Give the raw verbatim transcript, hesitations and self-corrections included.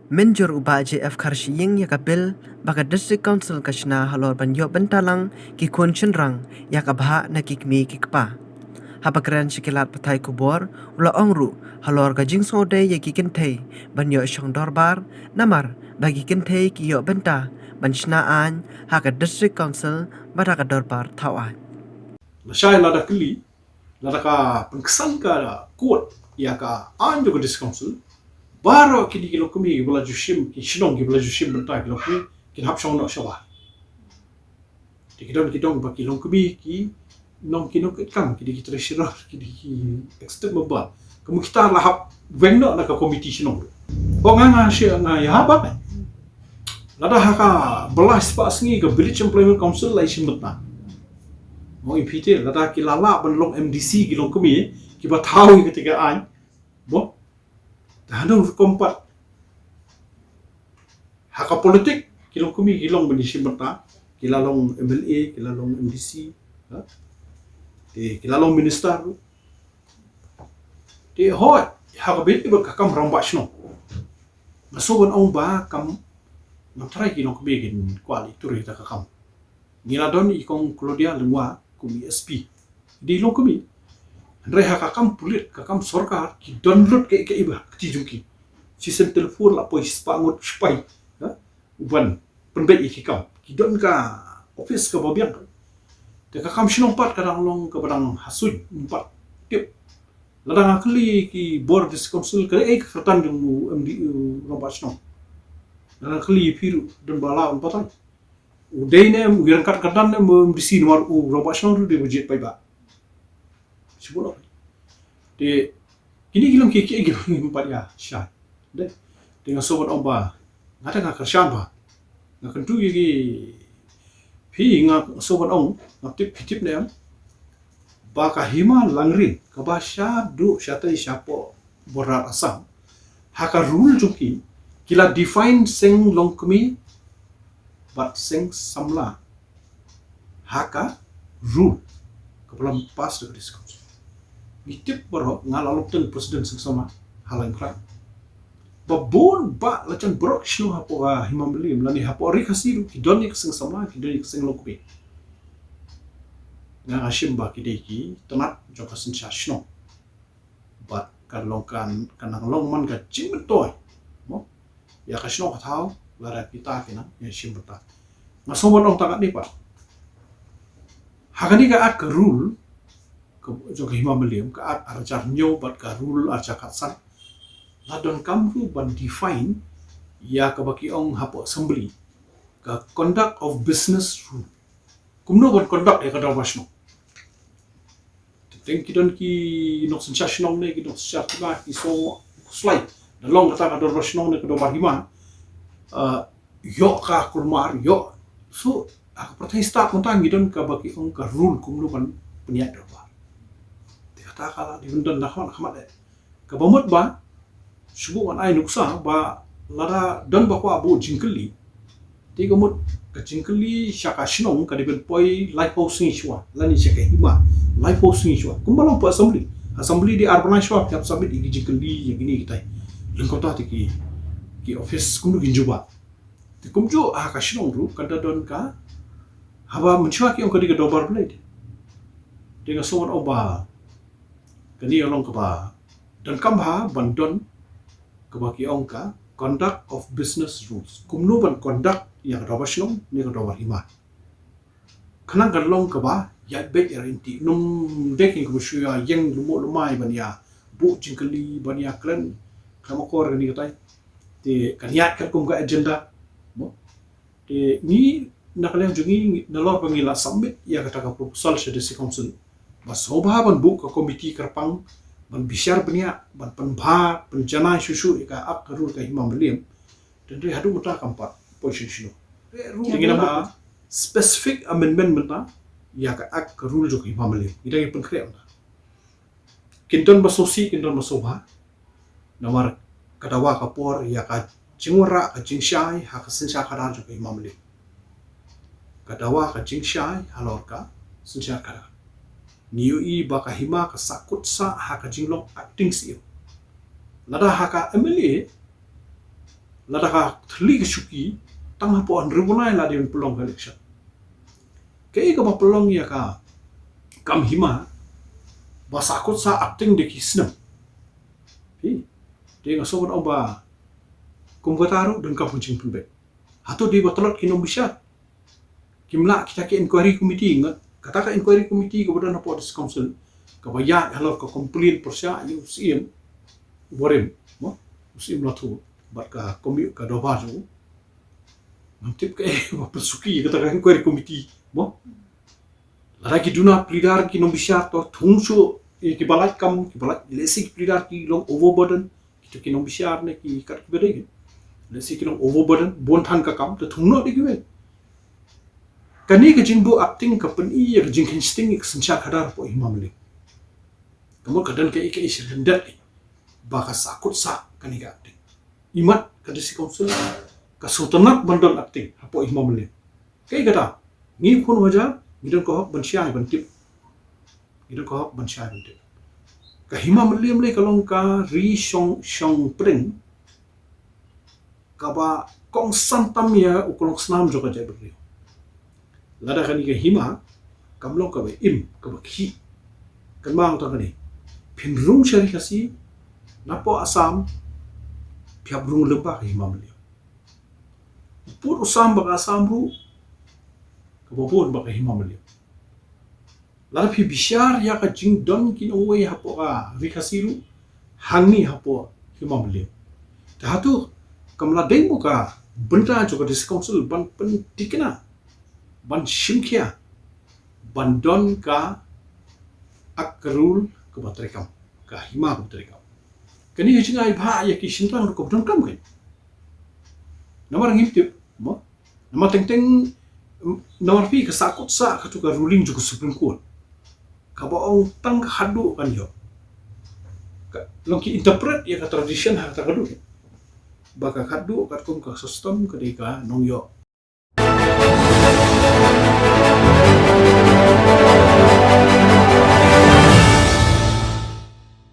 Mynjur u Bah J F Kharshiing ïa ka bill ba ka District Council ka shna halor ban ïoh bynta lang ki khun shynrang ïa ka bhah na ki kmie ki kpa. Haba kren sha ki lad pathai khubor, u la ong ruh halor ka jingsngewdei ïa ki kynthei ban ïoh shong dorbar, namar ba ki kynthei ki ïoh bynta ban shna aiñ ha ka District Council bad ha ka dorbar thaw aiñ. Lashai lada kylli, lada ka pynksan ka court ïa ka aiñ jong ka District Council, baroh kine ki longkmie kiba la ju shim, ki shnong kiba la ju shim bynta ki longkmie, kin hap shong noh shabar. Te ki don ki dong ba ki longkmie ki nong, ki nongkit kam, ki dei ki treasurer, ki dei ki executive member. Ka mut kita la hap weng noh na ka komiti shnong. Ko nga nga shi nga ïa hap ba. Lada ha ka bylla spah sngi ka Village Employment Council la ïashim bynta. Mo i phi te, lada ki la lah ban long M D C ki longkmie kiba thaw ïa kata ka aiñ. Mo. Te hano rukom pat. Ha ka politik ki longkmie ki long ban ïashim bynta, ki la long M L A, ki la long M D C, ha? Te ki la long minister. Te hooid, ha kaba ïadei bad ka kam rangbah shnong, nga sngew ban ong ba kam, ngam tharai ki longkmie kin kwah leit tur ïa kata ka kam. Ngi la don i Kong Claudia Lyngwa kum i S P. Dei longkmie. Hynrei ha ka kam pulit, ka kam sorkar, ki don lut kaei kaei ba ka kti jong ki. Shisien telephone la poi spah ngut sipai, ha? U ban pynbeit ïa ki kam. Ki don ka office kaba biang. Te ka kam shnong pat ka dang long kaba dang ha suiñ, ym pat tip. Lada nga kylli ki bor District Council, ka dei ei ka kyrdan jong u M D, u rangbah shnong. Lada nga kylli phi ruh, don ba la ym pat tang. U dei ne em, u ïaryngkat kyrdan ne em, u M D C, namar u rangbah shnong ruh dei ba jied paidbah. Shu bun. Te kine ki long ki, ki, ki, ki pat ïa shai. Dei. Te nga sngew ban ong ba, nga te nga kyrshan ba, nga kyntu ïa ki, phi, nga sngew ban ong, ngam tip phi tip ne em, ba ka Hima Langrin kaba shaduh shatei shapoh border Assam, ha ka rule jong ki, ki la define seng longkmie bad seng samla ha ka rule kaba la pass da ka District Council. Ngi tip baroh, nga la long tang president seng samla ha Lainkrad. Ba bun ba la jan baroh ki shnong hapoh ka Hima Mylliem lane hapoh Ri Khasi ruh ki don ïa ka seng samla, ki don ïa ka seng longkmie. Nga nga shim ba ki dei ki tnat jong ka synshar shnong. Bad ka long kan, kan nang long man ka jingmyntoi, mo, ïa ka shnong ka thaw, lada kita ki nang ïashim bynta. Nga sngew ban ong tang katne pat, ha kane ka Act ka rule ka jong ka Hima Mylliem, ka Act ar hajar hynñiew bad ka rule ar hajar khatsan, la donkam ruh ban define ïa kaba ki ong hapoh assembly, ka conduct of business rule. Kumno ban conduct ïa ka dorbar shnong. Te teng ki don ki nongsynshar shnong ne ki nongsynshar hima ki sngew khuslai da long kata ka dorbar shnong ne ka dorbar hima, eh, ïoh ka kulmar, ïoh. So ha ka pyrthei stad mynta ngi don kaba ki ong ka rule kumno ban pynïaid dorbar. Te kata ka la dei ban don na khmat khmat eh. Kaba mut ba shu buh ban ai nuksa ba lada don ba kwah buh jingkylli, te ka mut ka jingkylli sha ka shnong ka dei ban poi laiphew sngi shuwa, lane sha ka hima laiphew sngi shuwa. Kumba long hapoh assembly, assembly dei ar bnai shuwa phi hap submit ïa ki jingkylli ïa kine kitai. Lyngkota te ki, ki office kumno kin jubab. Te kumjuh ha ka shnong ruh kan da don ka, haba mynshuwa ki ong ka dei ka dorbar blei. Te nga sngew ban ong ba kane ka long kaba donkam bha ban don kaba ki ong ka conduct of business rules. Kumno ban conduct ïa ka dorbar shnong ne ka dorbar hima. Khnang kan long kaba ïaid beit ïaid ryntih. Ym dei kin kaba shu ïa ïeng lymut lymai ban ïa buh jingkylli, ban ïa kren khlem akor kane katai. Te kan ïaid katkum ka agenda. Mo? Te ngi na ka liang jong ngi, nalor ba ngi la submit ïa kata ka proposal sha District Council, ba sngewbha ban buh ka komiti kyrpang ban bishar bniah, ban pynbha, pynjanai shuh shuh ïa ka Act ka rule ka Hima Mylliem. Te hynrei haduh mynta kam pat poi shuh shuh. Te ngi la buh specific amendment mynta ïa ka Act ka rule jong ka Hima Mylliem. Ngi dang ïa pynkhreh mynta. Kin don ba sngewsih, kin don ba sngewbha. Namar ka dawa ka por ïa ka jingwanrah ka jingshai ha ka synshar khadar jong ka Hima Mylliem. Ka dawa ka jingshai halor ka synshar khadar. Ngi ïohi ba ka hima ka sahkut sah ha ka jinglong acting C E M. Lada ha ka M L A Lada ka thli ka shuki, tang hapoh hynriew bnai la dei ban pynlong ka election. Kaei kaba pynlong ïa ka kam hima ba sahkut sah acting da ki snem. Phi, te nga sngewbha ban ong ba kum kata ruh don ka jingpynbeit. Hato dei ba tlot ki nongbishar? Kim lah kita ki inquiry committee? Nga, kata ka inquiry committee kaba don hapoh District Council, kaba ïaid halor ka complaint pyrshah ïa u Syiem, u barim, mo, u Syiem Lathuh, bad ka komi ka doba ju. Ngam tip kaei ba pynsuki kata ka inquiry committee, mo. Lada ki duna pleader ki nongbishar, to thung shuh ïa ki ba lait kam, ki ba lait, lehse ki pleader ki long overburden, kito ki nongbishar ne ki kat kiba dei ki, lehse ki long overburden, bun than ka kam, to thung noh da kiwei. Kane ka jingbuh acting ka pyni ïa ka jingkheiñ sting ïa ka synshar khadar hapoh Hima Mylliem. Ka mut ka don kaei kaei sha khyndiat ba ka sahkut sah kane ka acting. Imat ka District Council ka sngewtynnat ban don acting hapoh Hima Mylliem. Kaei kata? Ngi khun hajar, ngi don ka hok ban shai ban tip. Ngi don ka hok ban shai ban tip. Ka Hima Mylliem lei ka long ka ri shong, shong pdeng kaba kongsan tam ïa u klongsnam jong ka jaitbynriew. Lada kane ka hima kam long kaba im, kaba khih, kan ma tang kane, phin rung sha ri Khasi napoh Assam, phi hap rung lem bad ka Hima Mylliem. Pud u sam bad ka Assam ruh kaba bun bad ka Hima Mylliem. Lada phi bishar ïa ka jingdon ki nongwei hapoh ka ri Khasi ruh, hangne hapoh Hima Mylliem. Te hato kam la dei mo ka bynta jong ka District Council ban pyntikna, ban shimkhia, ban don ka Ak Ka Rul kaba treikam, ka hima kaba treikam? Kane ka jingai bha ïa ki shynrang ruh kaba donkam kein. Namar ngim tip mo. Namar teng teng, namar phi, ka sahkut sah katto ka ruling jong ka Supreme Court kaba ong tang ka khatduh kan ïoh. Ka long ki interpret ïa ka tradition ha kata ka duh ba ka khatduh katkum ka custom ka dei ka nongïoh